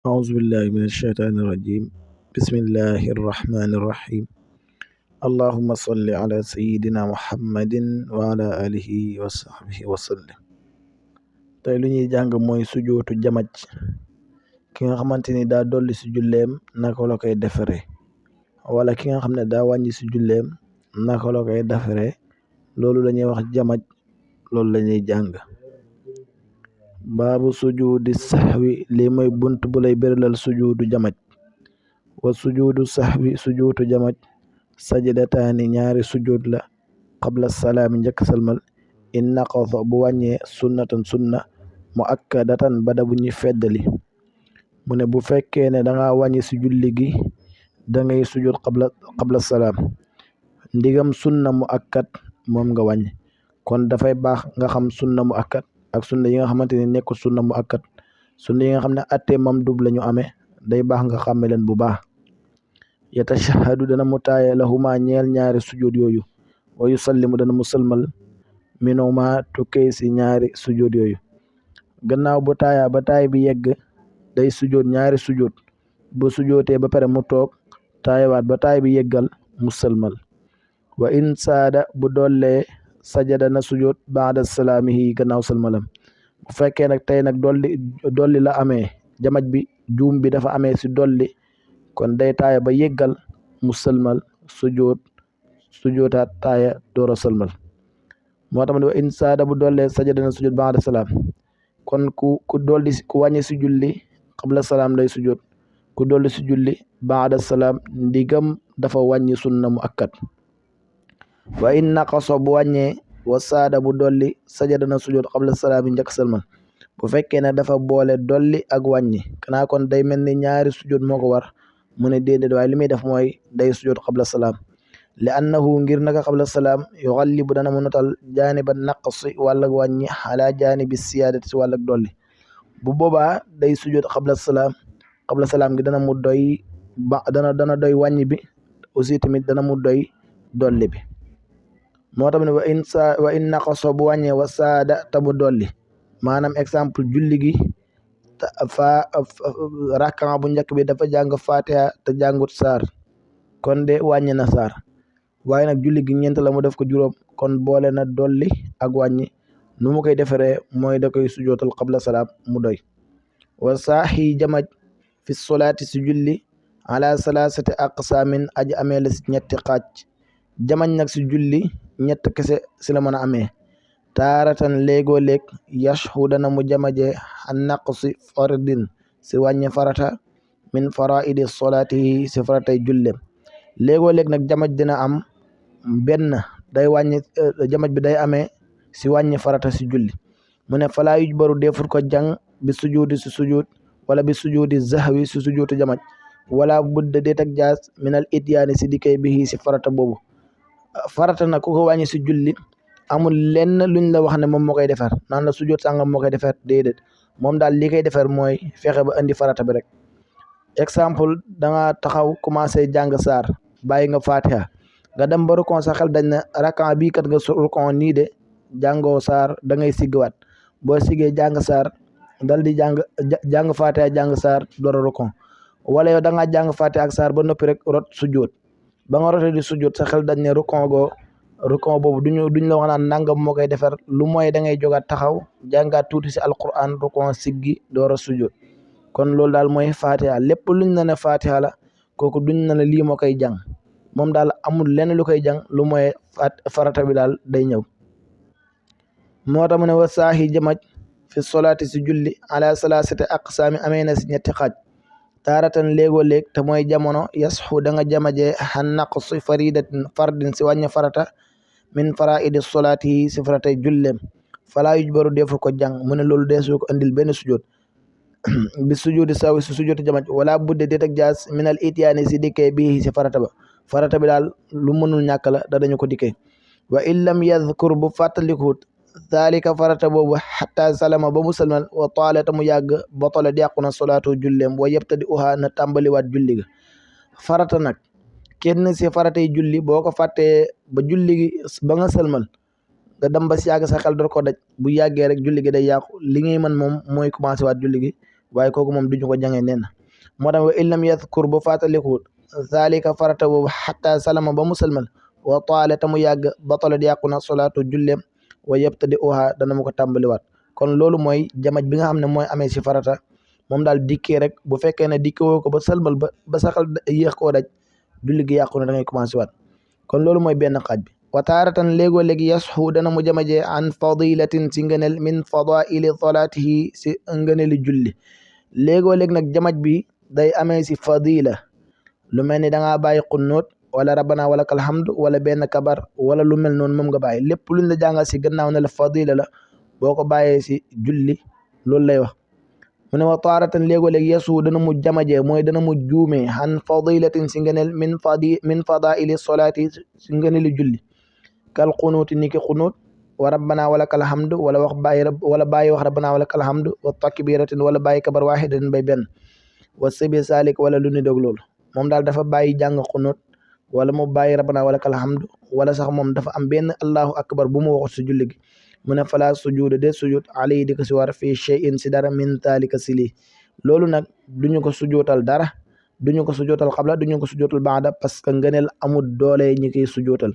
أعوذ بالله من الشيطان الرجيم. بسم الله الرحمن الرحيم. اللهم صل على سيدنا محمد وعلى آله وصحبه وسلم. tey lu ñuy jàng mooy sujootu jamaj. ki nga xamante ni daa dolli si julleem naka la koy defaree wala ki nga xam ne daa wàññi si julleem naka la koy defaree loolu la ñuy wax jamaj, loolu la ñuy jàng. baabu sujuudi sahwi lii mooy bunt bu lay béralal sujuudu jamaj. wa sujuudu sahwi sujuutu jamaj sajidataani ñaari sujuud la qabla salaami njëkk salmal in naqasa bu wàññee sunnatan sunna mu akkadatan bada bu ñuy feddali. mu ne bu fekkee ne danga wàññi si julli gi da ngay sujuud qabla salaam, ndigam sunna mu akkat moom nga wàññi. kon dafay baax nga xam sunna mu akkat ak sunna yi nga xamante ni nekkul sunna mu akkat. sunna yi nga xam ne attee mamdub la ñu amee day baax nga xàmme leen bu baax. yatashahadu dana mu taaye lahuma ñeel ñaari sujud yooyu wa yusallimu dana mu sëlmal minuma tukkee si ñaari sujud yooyu. gannaaw bu taaya ba taay bi yegg day sujud ñaari sujud bu sujootee ba pare mu toog taayawaat ba taay bi yeggal mu sëlmal. wa in saada bu dollee sajada na sujud baada salaamihi gannaaw sëlmalam. bu fekkee nag tey nag dolli la amee jamaj bi juum bi dafa amee si dolli, kon day taaya ba yeggal mu sëlmal sujootaat taaya door a sëlmal. moo tax ma ne wa in saada bu dollee sajada na sujud baada salaam. kon ku wàññi si julli qabla salaam lay sujud, ku dolli si julli baada salaam ndigam dafa wàññi sunna mu akkat. wa in naqaso bu wàññee wa saada bu dolli sajada na sujud qabla salaam yi njëkk sëlmal. bu fekkee ne dafa boole dolli ak wàññi kanaa kon day mel ni ñaari sujud moo ko war. mu ne déedéet waaye li muy def mooy day sujud qabla salaam li annahu ngir naka qabla salaam yuxallibu dana mu notal jaaniba naqsi wàllak wàññi ala jaanibi siyaadati si wàllak dolli. bu boobaa day sujud qabla salaam gi dana mu doy dana doy wàññi bi aussi tamit dana mu doy dolli bi. moo tax ne wa in naqaso bu wàññee wa saada ta mu dolli, maanaam exemple julli gi rakkan bu njëkk bi dafa jàng fatiha te jàngut saar, kon de wàññi na saar. waaye nag julli gi ñeent la mu def ko juróom, kon boole na dolli ak wàññi. nu mu koy defaree mooy da koy sujootal qabla salaam mu doy. wa saaxi jamaj fi solaati si julli ala salaasati aqsaamin aji amee la si ñetti xaaj. jamañ nag si julli ñett kese si la mën a amee. taaratan léegoo léeg yashhu dana mu jamajee an naqsi fardin si wàññi farata min faraidi solaatihi si faratay jullem. léegoo léeg nag jamaj dina am benn day wàññi jamaj bi day amee si wàññi farata si julli. mu ne falaa yujbaru defut ko jàng bi sujudi si sujud wala bi sujudi zahwi si sujudu jamaj wala budda deet ak jaas minal ityaani si dikkee bi si farata boobu. farata nag ku ko wàññi si julli amul lenn luñ la wax ne moom moo koy defar naan la sujud sàngam moo koy defar déedéet. moom daal li koy defar mooy fexe ba indi farata bi rek. exemple danga taxaw commencé jàng saar bàyyi nga fatiha nga dem ba rukon sa xel dañ na rakkan bii kat nga rukon nii de jàngoo saar da ngay siggiwaat. boo siggee jàng saar dal di jàng fatiha jàng saar door a rukon, wala yow da nga jàng fatiha ak saar ba noppi rek rot sujud. ba nga rote di sujud sa xel dañ ne rukon boobu duñ la wax naan nangam moo koy defar lu mooy da ngay jógaat taxaw jàngaat tuuti si alquran rukon siggi door a sujud. kon loolu daal mooy fatiha. lépp luñ na ne fatiha la kooku duñ na ne lii moo koy jàng. moom daal amul lenn lu koy jàng lu mooy farata bi daal day ñëw. moo tax mu ne wa saahi jamaj fi solaati si julli ala salaasati aqsaami amee na si ñetti xaaj. taaratan léegoo léeg te mooy jamono yasxu da nga jamajee xan naqsi fardin si wàññi farata min faraidi solaati si faratay jullem. falaa yujbaru defu ko jàng. mu ne loolu deesu ko andil benn sujud bi sujudi sawi si sujudi jamaj wala budde deet ak jaas minal ityaani si dikkee bii si farata ba. farata bi daal lu mënul ñàkk la da dañu ko dikkee. wa in lam yadkur bu fàttalikut daalika farata boobu xataa salama ba mu salmal wa taalata mu yàgg batala di yàqu na solaatu julleem wa yebtadi uhaa na tàmbaliwaat julli ga. farata nag kenn si faratay julli boo ko fàttee ba julli gi ba nga salmal nga dem ba si yàgg sa xel door ko daj bu yàggee rek julli gi day yàqu. li ngay mën moom mooy commencé waat julli gi waaye kooku moom duñu ko jàngee nen moo tax wa in lam yadkur bu fàttaliku zalika farata boobu xatta salama ba musalmal wa taale ta mu yàgg batala di yàqu na solaatu julleem wa yabtadi uha dana mu ko tàmbaliwaat kon loolu mooy jamaj bi nga xam ne mooy amee si farata moom daal dikkee rek bu fekkee ne dikke woo ko ba salmal ba saxal yéex koo daj julli gi yàqu na da ngay commencé waat kon loolu mooy benn xaaj bi wa taaratan léegoo léegi yasxu dana mu jamajee an fadilatin si ngëneel min fadaili salaatihi si ngëneeli julli léegoo léegi nag jamaj bi day amee si fadila lu mel ni da ngaa bàyyi qunnuut wala rabbana wala kalhamdu wala benn kabar wala lu mel noonu moom nga bàyyi lépp luñ la jàngal si gannaaw ne la fadila la boo ko bàyyee si julli loolu lay wax mu ne wa taaratan léegoo léegi yasu dana mu jamajee mooy dana mu juumee an fadilatin si ngëneel min fadaili solaati si ngëneeli julli kal qunuuti niki qunuut wa rabbana wala kalhamdu wala bàyyi wax rabbana wala kalhamdu wa takbiratin wala bàyyi kabar waaxidatin bay benn wa sibi salik wala lu ni dog loolu moom daal dafa bàyyi jàng qunuut wala mu bàyyi rabbana wala kalhamdu wala sax moom dafa am benn allahu akbar bu mu waxut si julli gi mu ne fala sujuuda de sujud alayhi di ko si war fii shay'in si dara min taalika si lii loolu nag duñu ko sujootal dara duñu ko sujootal xabla duñu ko sujootal baada parce que ngëneel amul doole ñi koy sujootal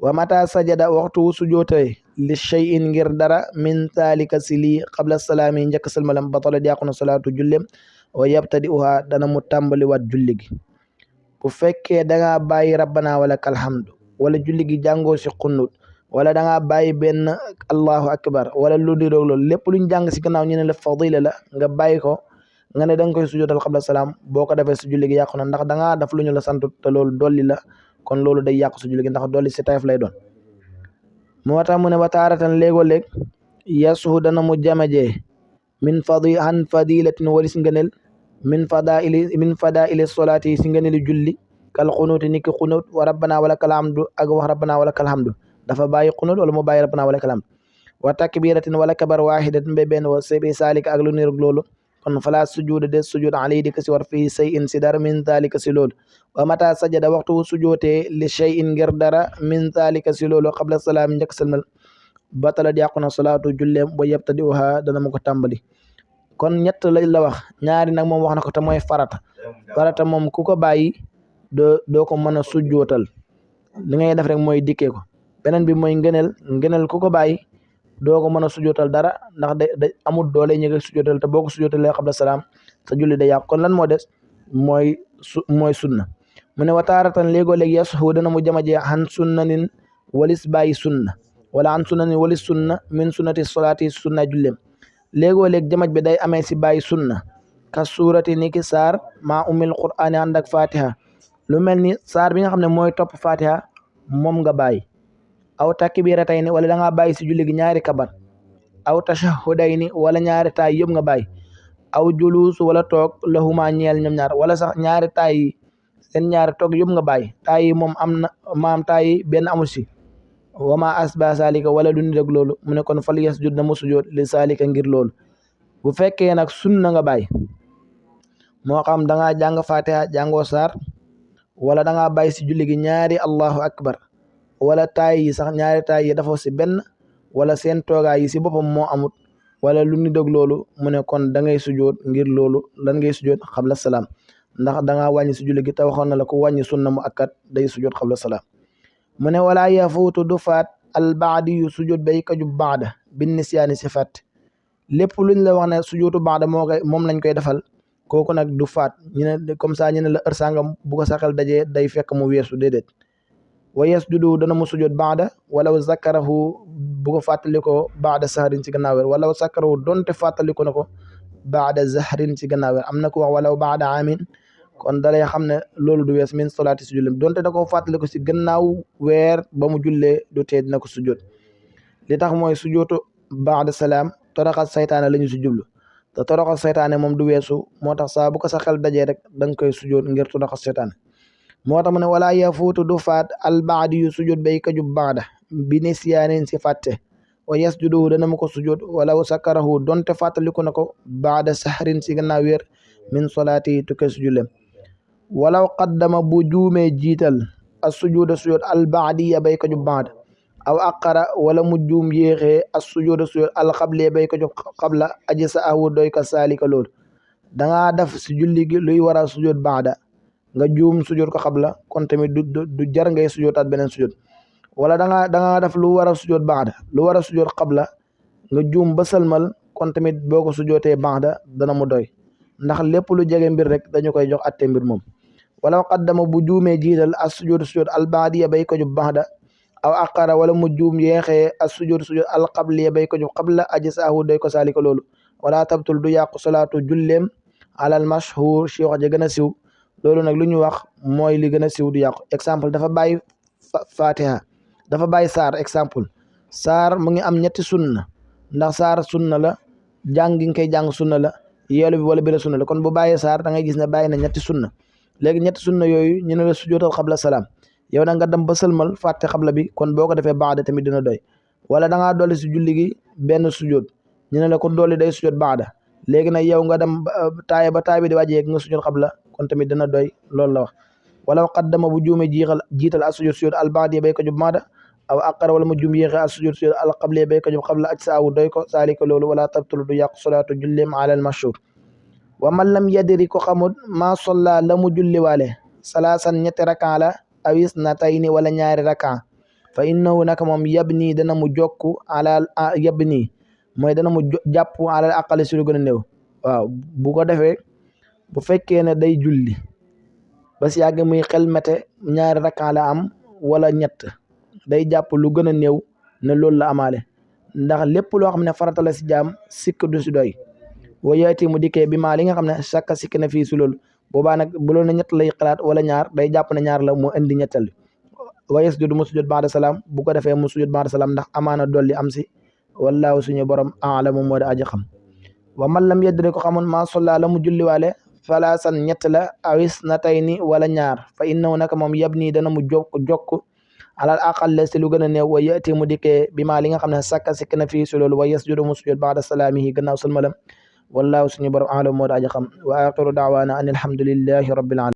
wa mata sajada waxtu sujootee li shay'in ngir dara min taalika si lii xabla salaami njëkk salmalam batala diaquna salaatu jullem wa yabtadi uha dana mu tàmbali waat julli gi bu fekkee dangaa bàyyi rabbana wala kalhamdu wala julli gi jàngoo si xunnut wala dangaa bàyyi benn allahu akbar wala lu di doog loolu lépp luñ jàng si gannaaw ñu ne la fadila la nga bàyyi ko nga ne da nga koy sujootal xabla salaam boo ko defee si julli gi yàqu na ndax dangaa def lu ñu la sant te loolu dolli la kon loolu day yàqu si julli gi ndax dolli si tayef lay doon moo tax mu ne wa taaratan léegoo léeg yasuhu dana mu jamajee min fadilatin walis ngëneel min fadaili solaati si ngëneeli julli kal xunuuti niki xunuut wa rabbana wala kalhamdu ak wax rabbana wala kalhamdu dafa bàyyi xunuut wala mu bàyyi rabbana wala kalhamdu wa takbiratin wala kabar waaxidatin ba benn wa sebi saalika ak lu niroog loolu kon fala sujuuda de sujud alayhi di ko si war fii shay'in si dara min taalika si loolu wa mata sajada waxtu sujootee li shay'in ngir dara min taalika si loolu qabla salaam njëkk salmal batala yàqu na salaatu julleem wa yabtadi uha dana mu ko tàmbali kon ñett lañ la wax ñaari nag moom wax na ko te mooy farata moom ku ko bàyyi doo ko mën a sujjootal li ngay def rek mooy dikkee ko beneen bi mooy ngëneel ku ko bàyyi doo ko mën a sujjootal dara ndax da amul doole ñu koy sujjootal te boo ko sujjootalee qabla salaam sa julli day yàqu kon lan moo des mooy sunna mu ne wa taaratan léegoo léegi yasxu dana mu jamajee an sunnanin walis bàyyi sunna wala an sunnanin walis sunna min sunnati solaati sunna julleem léegoo léeg jamaj bi day amee si bàyyi sunna ka suurati ni ki saar maa umil qur'aani ànd ak fatiha lu mel ni saar bi nga xam ne mooy topp fatiha moom nga bàyyi aw takbiratayni wala da ngaa bàyyi si julli gi ñaari kabar aw tashahudayni wala ñaari taay yëpp nga bàyyi aw julus wala toog lahuma ñeel ñoom ñaar wala sax ñaari taay yi seen ñaari toog yëpp nga bàyyi taay yi moom am na maam taay yi benn amul si wama asba salika wala du ni rek loolu mu ne kon fal yasjud na mu sujjoot li salika ngir loolu bu fekkee nag sunna nga bàyyi moo xam da ngaa jàng fatiha jàngoo saar wala da ngaa bàyyi si julli gi ñaari allahu akbar wala taay yi sax ñaari taay yi dafa si benn wala seen toogaay yi si boppam moo amut wala lu ni dog loolu mu ne kon da ngay sujjoot ngir loolu lan ngay sujjoot xabla salaam ndax da ngaa wàññi si julli gi te waxoon na la ku wàññi sunna mu akkat day sujjoot xabla salaam mu ne wala yafuutu du faat al baadi yu sujud bay kaju baada bin nisyaani si fàtte lépp luñ la wax ne sujudu baada moom lañ koy defal kooku nag du faat ñu ne comme ça ñu ne la heure sangam bu ko saxal dajee day fekk mu weesu déedéet wa yasjudu dana mu sujud baada wala zakarahu bu ko fàttali ko baada sahrin ci gannaaw weer wala zakarahu donte fàttali ko na ko baada zahrin ci gannaaw weer am na ko wax wala baada amin kon dalay xam ne loolu du wees min solaati si jullem donte da ko fàttali ko si gannaaw weer ba mu jullee du tee dina ko sujjoot li tax mooy sujjootu baada salaam toroxal saytaane la ñu si jublu te toroxal saytaane moom du weesu moo tax saa bu ko sa xel dajee rek da nga koy sujjoot ngir toroxal saytaane moo tax mu ne wala yafuutu du faat al baadi yu sujjoot bay kaju baada bi nisyaanin si fàtte wa yasjudu dana ma ko sujjoot wala sakarahu donte fàttaliku na ko baada sahrin si gannaaw weer min solaati tukkee si jullem walaw qaddama bu juumee jiital as sujuuda sujjoot al baadiya bay kaju baada aw aqara wala mu juum yéexee as sujuuda sujjoot al xabliya bay kaju xabla aji sa awu doy ka saalika loolu dangaa def si julli gi luy war a sujjoot baada nga juum sujjoot ko xabla kon tamit du jar ngay sujjootaat beneen sujjoot wala dangaa def lu war a sujjoot baada lu war a sujjoot xabla nga juum ba sëlmal kon tamit boo ko sujjootee baada dana mu doy ndax lépp lu jege mbir rek dañu koy jox atte mbir moom wala qaddama bu juumee jiital as sujjoot al baadiya bay ko jub baada aw aqara wala mu juum yeexee as sujjoot al qabliya bay ko jub qabla ajsaahu doy ko saalika loolu wala tabtul du yàqu salaatu julleem alal mashhur si wax ja gën a siw loolu nag lu ñu wax mooy li gën a siw du yàqu exemple dafa bàyyi fatiha dafa bàyyi saar exemple saar mu ngi am ñetti sunna ndax saar sunna la jàng gi nga koy jàng sunna la yeelu bi wala bi la sunna la kon bu bàyyee saar da ngay gis ne bàyyi na ñetti sunna léegi ñetti sunna yooyu ñu ne la sujjootal xabla salaam yow na nga dem ba sëlmal fàtte xabla bi kon boo ko defee baada tamit dina doy wala da ngaa dolli si julli gi benn sujjoot ñu ne la ko dolli day sujjoot baada léegi nag yow nga dem taaya ba taay bi di wàjjee nga sujjoot xabla kon tamit dina doy loolu la wax wala qaddama bu juumee jiital as sujjoot al baadi bay ko jub baada aw aqara wala mu juum yéexe as sujjoot al qabli bay ko jub xabla aj saawu doy ko saalika loolu wala tabtul du yàqu salaatu julleem ala al mashhur wa man lam yadri ko xamul maa solla la mu julli waale salaasan ñetti rakan la awis na tayni wala ñaari rakan fa innahu naka moom yabni dana mu jokku alal yabni mooy dana mu jàpp alal aqali si lu gën a néew waaw bu ko defee bu fekkee ne day julli ba si yàgg muy xel mete ñaari rakan la am wala ñett day jàpp lu gën a néew ne loolu la amaale ndax lépp loo xam ne farata la si jaam sikk du si doy wa yaati mu dikkee bi maa li nga xam ne sakka sikk na fii si loolu boobaa nag bu loolu ne ñett lay xalaat wala ñaar day jàpp ne ñaar la mu indi ñettal wa yasjudu mu sujud ba'da salaam bu ko defee mu sujud ba'da salaam ndax amaana dolli am si wallaahu suñu borom a'lamu moo da aji xam wa man lam yadri ko xamoon maa solla la mu julliwaale falaasan ñett la awis na tayni wala ñaar fa innahu naka moom yabni dana mu jokk alal aqal si lu gën a néew wa yaati mu dikkee bi maa li nga xam ne sakka sikk na fii si loolu wa yasjudu mu sujud ba'da salaamihi gannaaw sëlmalam والله سني برو أعلم مود أجا خم وآخر دعوانا أن الحمد لله رب العالمين